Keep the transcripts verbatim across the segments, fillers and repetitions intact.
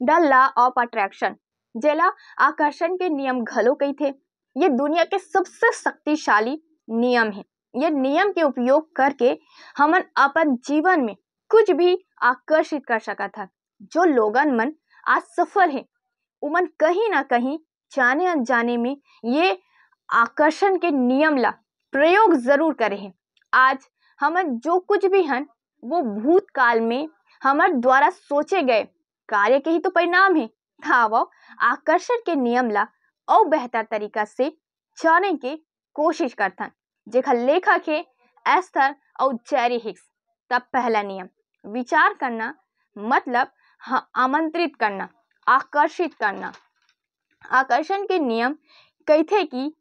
The law of attraction, जेला आकर्षण के नियम घलो कहिथे, ये दुनिया के सबसे शक्तिशाली नियम हे। ये नियम के उपयोग करके हमन अपन जीवन में कुछ भी आकर्षित कर सकत हन। जो लोगन मन आज सफल हे, उमन कहीं ना कहीं जाने अनजाने में ये आकर्षण के नियम ला प्रयोग जरूर करे हे। आज हमन जो कुछ भी हन, वो भूतकाल में हमर द्वारा सोचे गए कार्य के ही तो परिणाम हे। त आवव, आकर्षण के नियम ला अउ बेहतर तरीका से जाने के कोशिश करथन, जेकर लेखक हे एस्थर अउ जेरी हिक्स। तब पहला नियम, विचार करना, मतलब ह-, आमंत्रित करना, आकर्षित करना। आकर्षण के नियम कहिथे कि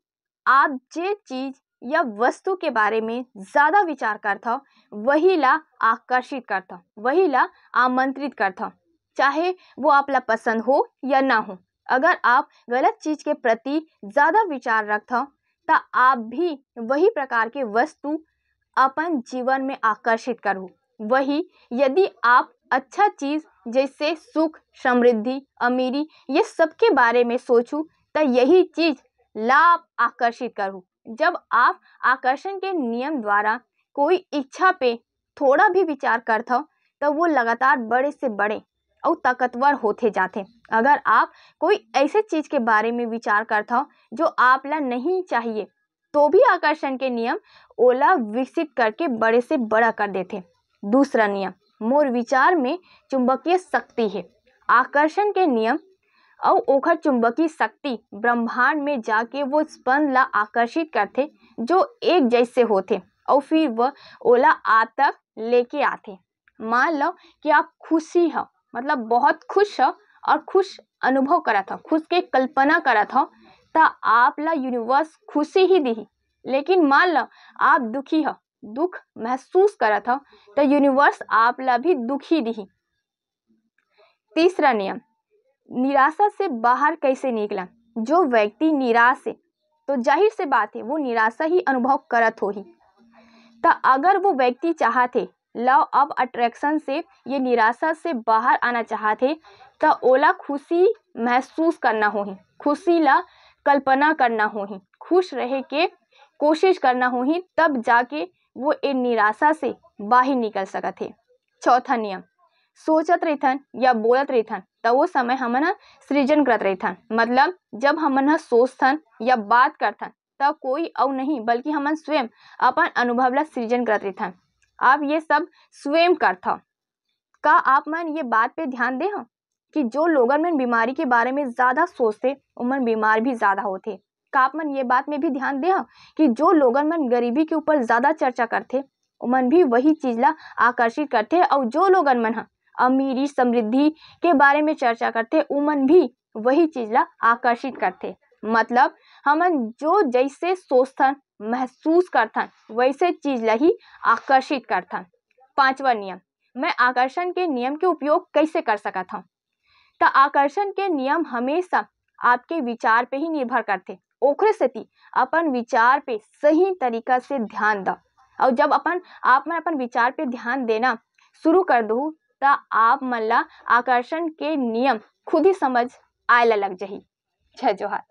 आप जे चीज या वस्तु के बारे में ज्यादा विचार करथव, वही ला आकर्षित करथव, वही ला आमंत्रित करथव, चाहे वो आप ला पसंद हो या ना हो। अगर आप गलत चीज के प्रति ज्यादा विचार रखथव, त आप भी वही प्रकार के वस्तु अपन जीवन में आकर्षित करहू। वही, यदि आप अच्छा चीज जैसे सुख, समृद्धि, अमीरी, ये सब के बारे में सोचू, त यही चीज ला आप आकर्षित करहू। जब आप आकर्षण के नियम द्वारा कोई इच्छा पे थोड़ा भी विचार करथव, त वो लगातार बड़े से बड़े अउ ताकतवर होथे जाथे। अगर आप कोई ऐसे चीज के बारे में विचार करथव, जो आप ला नहीं चाहिए, तो भी आकर्षण के नियम ओला विकसित करके बड़े से बड़ा कर देथे। दूसरा नियम, मोर विचार में चुंबकीय शक्ति हे। आकर्षण के नियम अउ ओखर चुंबकीय शक्ति ब्रह्मांड में जाके वो स्पंद ला आकर्षित करथे, जो एक जैसे होथे, अउ फिर वो ओला आप तक लेके आथे। मान लो कि आप खुशी हो, मतलब बहुत खुश हो और खुश अनुभव करत हो, खुश के कल्पना करत हो, त आप ला यूनिवर्स खुशी ही दिही। लेकिन मान लो आप दुखी हो, दुख महसूस करत हो, त यूनिवर्स आप ला भी दुखी दिही। तीसरा नियम, निराशा से बाहर कैसे निकला? जो व्यक्ति निराश है, तो जाहिर से बात है, वो निराशा ही अनुभव करत होही। त अगर वो व्यक्ति चाहत हे, law of attraction से ये निराशा से बाहर आना चाहत हे, त ओला खुशी महसूस करना होही, खुशी ला कल्पना करना होही, खुश रहे के कोशिश करना होही, तब जाके वो ए निराशा से बाहर निकल सकत हे। चौथा नियम, सोचत रहिथन या बोलत रहिथन, त वो समय हमन ह सृजन करत रहिथन। मतलब, जब हमन ह सोचथन या बात करथन, त कोई अउ नहीं, बल्कि हमन स्वयं अपन अनुभव ला सृजन करत रहिथन। आप ये सब स्वयं करथव। का आप मन ये बात पे ध्यान दे हव कि जो लोगन मन बीमारी के बारे में ज्यादा सोचथे, ओमन बीमार भी ज्यादा होथे? का आप मन ये बात में भी ध्यान दे हव कि जो लोगन मन गरीबी के ऊपर ज्यादा चर्चा करथे, ओमन भी वही चीज ला आकर्षित करथे, अउ जो लोगन मन ह अमीरी, समृद्धि के बारे में चर्चा करथे, उमन भी वही चीज ला आकर्षित करथे। मतलब, हमन जो जैसे सोचथन, महसूस करथन, वैसे चीज ला ही आकर्षित करथन। पांचवा नियम, मैं आकर्षण के नियम के उपयोग कैसे कर सकत हव? त आकर्षण के नियम हमेशा आपके विचार पे ही निर्भर करथे। ओखरे सेती अपन विचार पे सही तरीका से ध्यान द, अउ जब अपन, आप मन अपन विचार पे ध्यान देना शुरू कर दहू, त आप मन ला आकर्षण के नियम खुद ही समझ आए ला लग जाही। जय जोहार।